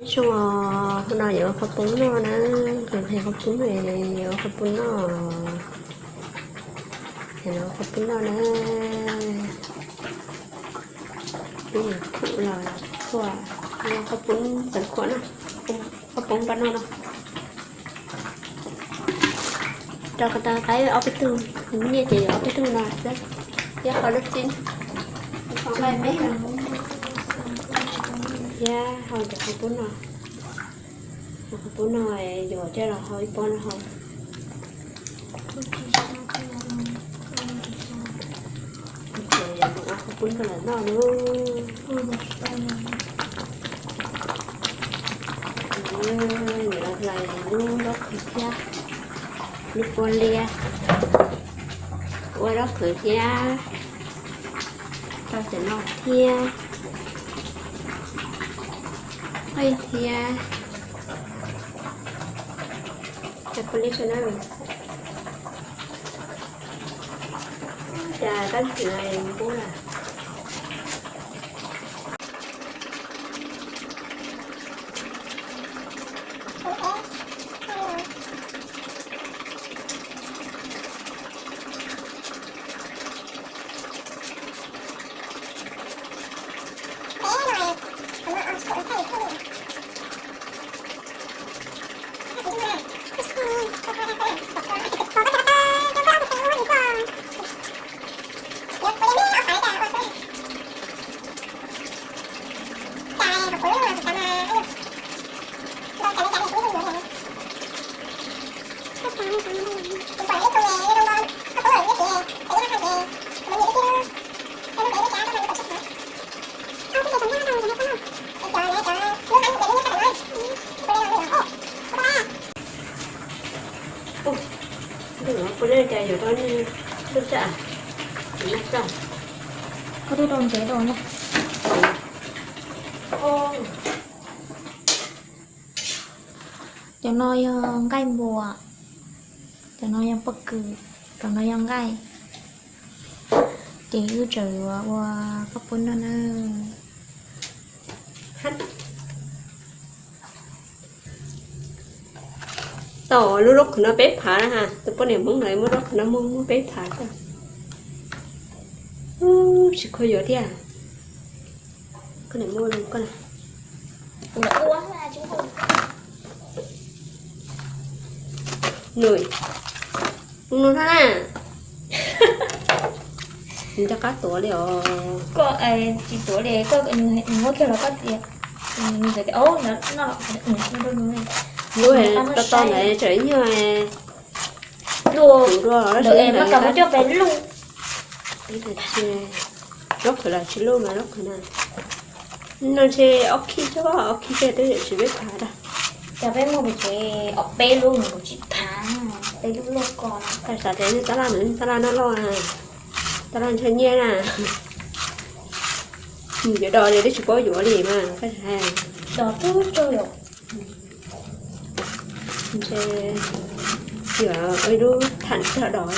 Zoo os, hnub no yuav ua qhaub poob noj na, tus ntxhais qhaub poob no yuav ua qhaub poob noj, yuav ua qhaub poob noj na. Peb niam khuam los khuam, ua qhaub poob txeev khuam na, qhaub poob pab noj no. Rau qhov tau qaib ob peb tug, nyiaj ces yuav ob peb tug no xwb, thiab qhov lub txib, qhov nqaij peb no, thiab hau cov qhaub poob no, qhaub poob no yuav coj los hau ib pob no hau. Qhaub poob rau lawv noj lub, yuav los hlais lub zaub qhwv thiab, lub pua liab, ua zaub qhwv thiab, rau cov no thiab, qhwv thiab, cov pua liab xwb na. Cas tab sis npub na. Ua, pua liab cas yuav tau lub txaj, koj twb rau ntsev rau na. Cov no yog nqaij npua, cov no yog pob kws, cov no yog nqaij. Ces wb tseem yuav ua qhaub poob noj na. Tau lub zaub qhwv no peb phav na ha, tus poj niam Hmoob no muab zaub qhwv no muag muag peb phav tau. Tsis khuv yuav thiab. Koj niam muab koj na. Nws, nws no na. Nws rov qab tuav li os. Koj tsis tuav li, koj, nws muab kiag los koj tias, nws tias noj, noj rau nws. Lub tau tau ntawd tseem ib nyuag luj dua los ntawm mas kam muab coj pem luj. Zaub qhwv los tsis luj mas zaub qhwv na. No ntshe ob khib xwb, ob khib xwb twb tsis peb phav rau. Cas peb muaj pem tsev ob peb lub nws kuj tsis phav, peb lub loj ko. Koj xav tias nej tab laj no, nej tab laj noj loj, tab laj ntshaw nyiaj na. Yuav dos li twb tsis paub yuav li mas koj xav. Dos tub tsaug yom. Ntshe yuav ua ib lub tham tag dos.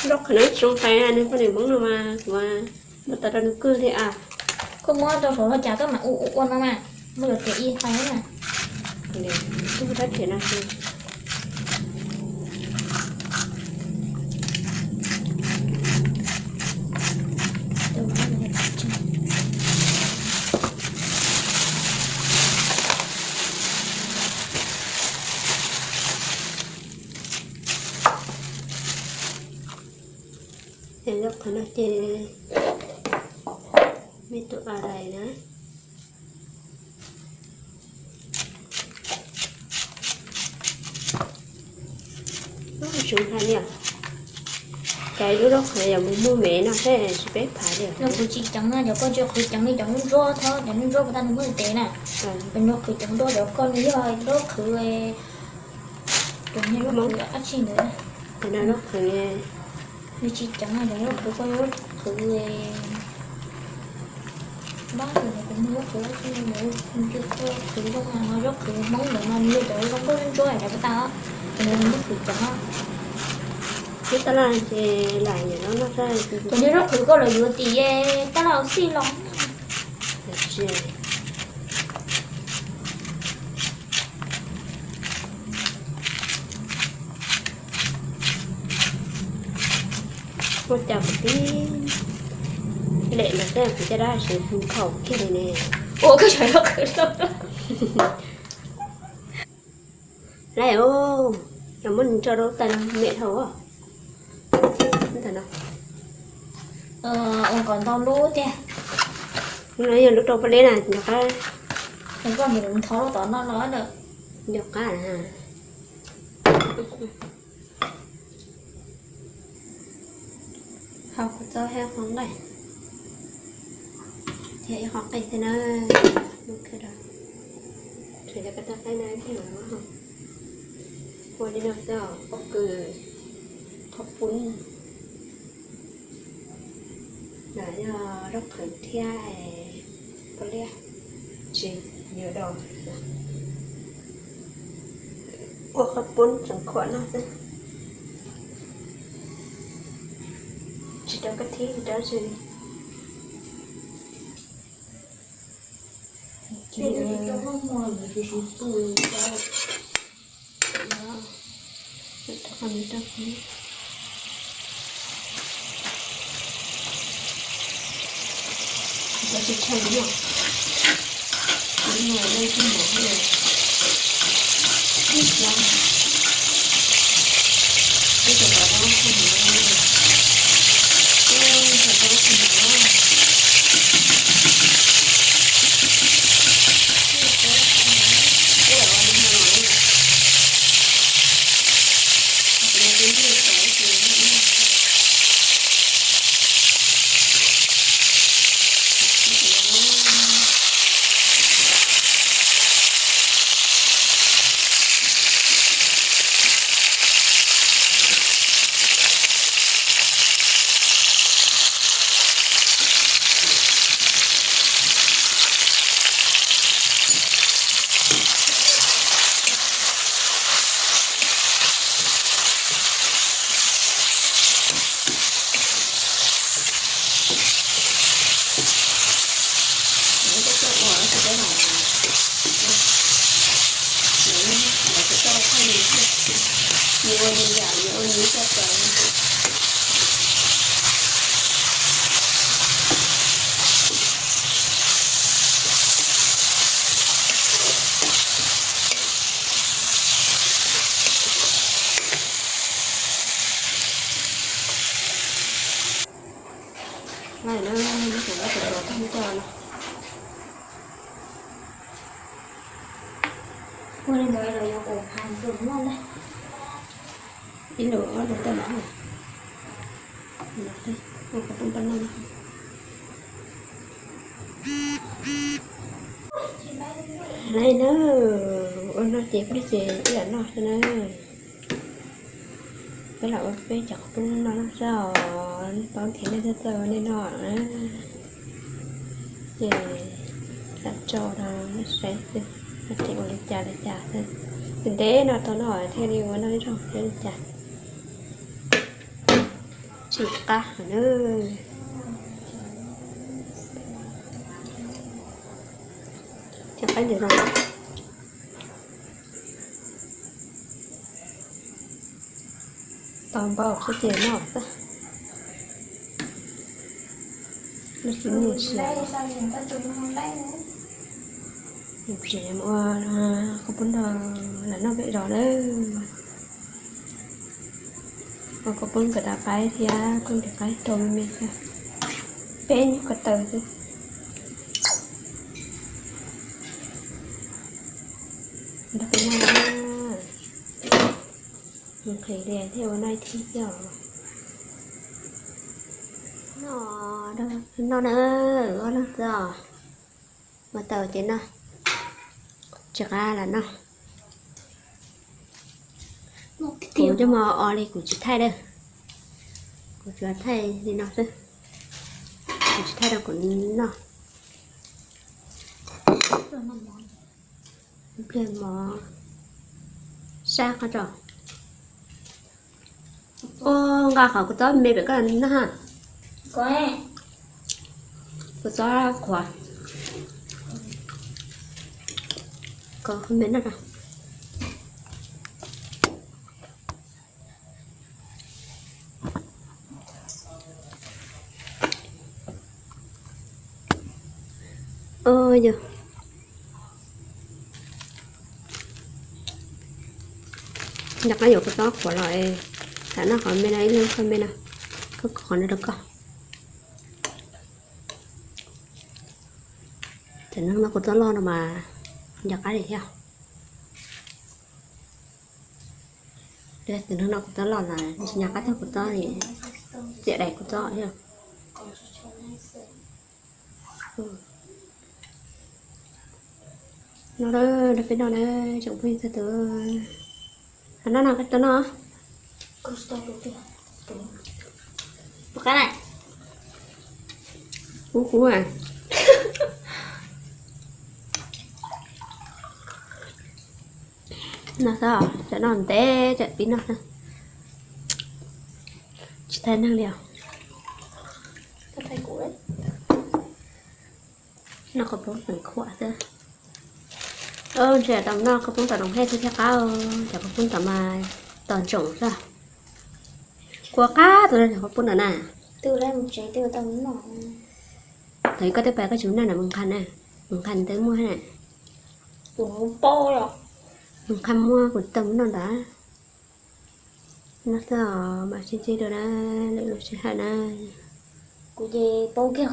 Zaub qhwv no tsis zoo hlais, nws poj niam Hmoob no mas kuv mas npau taws rau nws kawg li as. Koj muab rau saum los cas koj mam ua ua no mas, muab yuav tias ib hlais na. Twb muaj rab riam no. Zaub qhwv no ces me tus a rais na. Ub, zoo hlais li os. Cas ib lub zaub qhwv yuav mus muag me no thiab tsis peb phav li. Nws qhwv tsis ceev na, cov koj tsis qhwv ceev li cov ntsuab, thaum cov ntsuab puas tag nws muaj ntev na. Peb nws qhwv ceev dua cov koj nws yog zaub qhwv, tus nws zaub qhwv dab tsi ntawd. Cov no zaub qhwv, nws tsis ceev na, cov zaub qhwv koj zaub qhwv npab, kuv muaj zaub qhwv dab tsi ntawd, nws tsis qhwv zoo na, zaub qhwv Hmoob ntawd mas nws yog cov zoo nkauj ntsuab ntsuab cov puas tag, cov no nws qhwv ceev. Twb tab laj ces lam yam no noj tag. Cov nws zaub qhwv koj los yuav tim tab laj Xij los. Muaj cas kuv tib lem los tej kuv caj dab tsis hu khaum kiag li ne. Ua koj sawv los qhwv los. Lawm, yog muab nws tso rau tais mem dhau. Ntawm no, ua kom ntau lub tiag. No yog lub rau poj leb na, nco qab. Koj mus thov lub tom no los lawm. Nco qab na. Hau kuv txob thiab qhov nqaij, thiab ib qhov nqaij thiab na. Ua li no xwb, pob kws, qhov pub, no yog zaub qhwv thiab poj liab, tsis yuav dos. Ua qhov pub tseem khuam no xwb, tsis rau kab thib tsis rau tsi li. Ua li ntawd los yog ua hais rau noj na. Ib lus ob lus tej los, ua qhov rooj paj noj. Nai na, ua no ces peb ces ib yam noj xwb na. Peb lam ua peb cov qhov rooj no noj xwb os, tau nrhiav nej txawj txawj ua nej noj na. Ces lam tso rau nej saib xwb, nej ua li cas li cas xwb. Ntev ntev no tau noj thiaj li ua noj ib zaug thiab li cas. Tsis qab heev na. Tsis qab ntawm no. Tau npaum xwb ces noj xwb. Lub tsis muaj siav. Tseem ua qhov pub nrog lam noj peb zos na. Ua qhov pub kom tas qaib thiab koj nrhiav qaib rau me me thiab. Peb nyuag ko taw xwb. Nrog peb noj na. Nqhis li thiaj ua noj ib thib thiab os. Noj, noj na, ob leeg xwb os. Ua tau ces noj, tsis qab lam noj. Kuv coj mov o li kuv tsis thaij na. Kuv tsuas thaij li no xwb. Kuv tsis thaij rau kuv noj. Pliag mov sab qhov tso. Ua nqa qhov kuv txob me pem koj noj ha. Txob qhuav. Kom me no. Yog nco qab yuav kuv txob qhuav los, tam noj qhov me no ib leeg koj me no, koj qhov no rau koj. Tam noj no kuv txob loj no mas nco qab li thiab. Tam noj no kuv txob loj los tsis nco qab txog kuv txob li, txiam dais kuv txob thiab. No, peb no na, tsoom phooj ywg txhua tus. Noj no, peb tau noj. Qab lawm. Ub ub. No xwb, tsam no ntev tsam pib noj xwb. Tsis thaij neeg li os. Noj qhov poob tseem khuam xwb. Ntshe tau noj qhov poob tom Loos Hej xwb thiaj qab, cov qhov poob tom mas tos ntsoov xwb. Kua qab tus no cov qhov poob tom na. Thaum koj twb pais koj tsis noj na, Mus Nqha na, Mus Nqha twb muaj na. Mus Nqha muaj kuv tau noj ntawd. Noj xwb os, mam sib ntsib dua na, lwm lub sij hawm na. Kuv ces paub kiag